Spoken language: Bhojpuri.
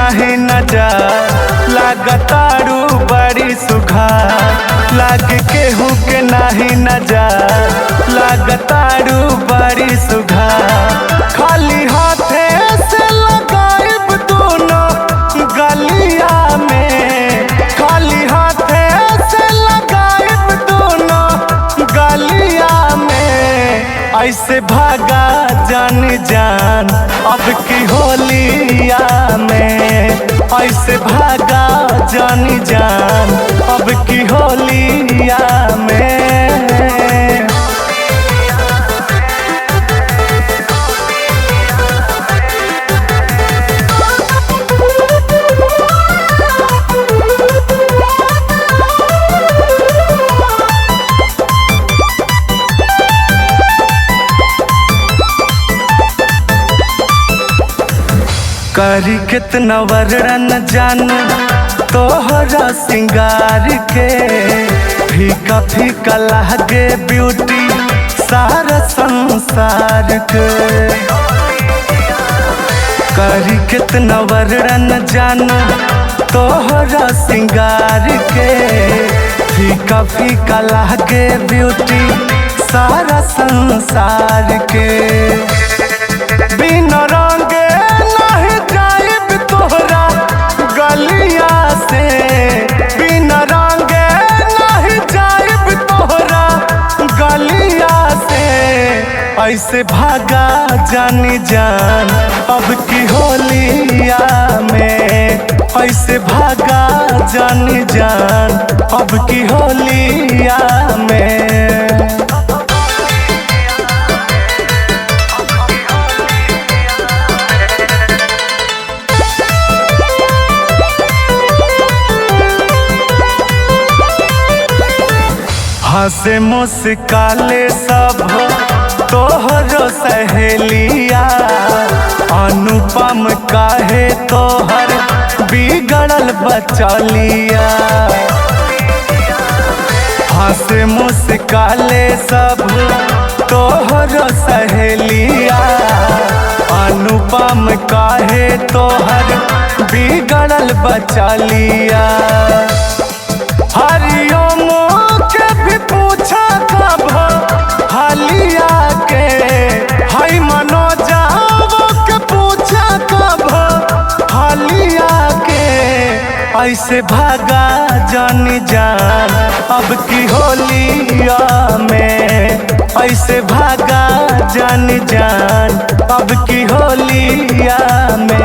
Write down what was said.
नाही नजर, लागतारू बड़ी सुघार। लाग केहू के नाही नजर, लागतारू बड़ी सुघार। खाली हाथे से लगाइब दोनों गलिया में, खाली हाथे से लगाइब दोनों गलिया में। ऐसे भागा जान जान अब की होलिया में, ऐसे भागा जान जान अब की होलिया में। करी कितना वर्णन जान तोहरा सिंगार के, फीका फीका लागे ब्यूटी सारा संसार के। करी कितना वर्णन जान तोहरा सिंगार के, फीका फीका लागे ब्यूटी सारा संसार के। बिना रंगे नहीं जाइब तोहरा गलिया से, बिना रंगे नहीं जाइब तोहरा गलिया से। ऐसे भागा जानी जान अब की होलिया में, ऐसे भागा जानी जान अब की होलिया में। हंसे मुस्काले सब तोहरो सहेलिया, अनुपम काहे तोहर बिगड़ल बचलिया। हंसे मुस्काले सब तोहरो सहेलिया, अनुपम काहे तोहर बिगड़ल बचलिया। हरिओम के भी पूछा कब हालिया के, हई मनोजाओ के पूछा कब हालिया के। ऐसे भागा जानी जान अब की होलिया में, ऐसे भागा जानी जान अब की होलिया में।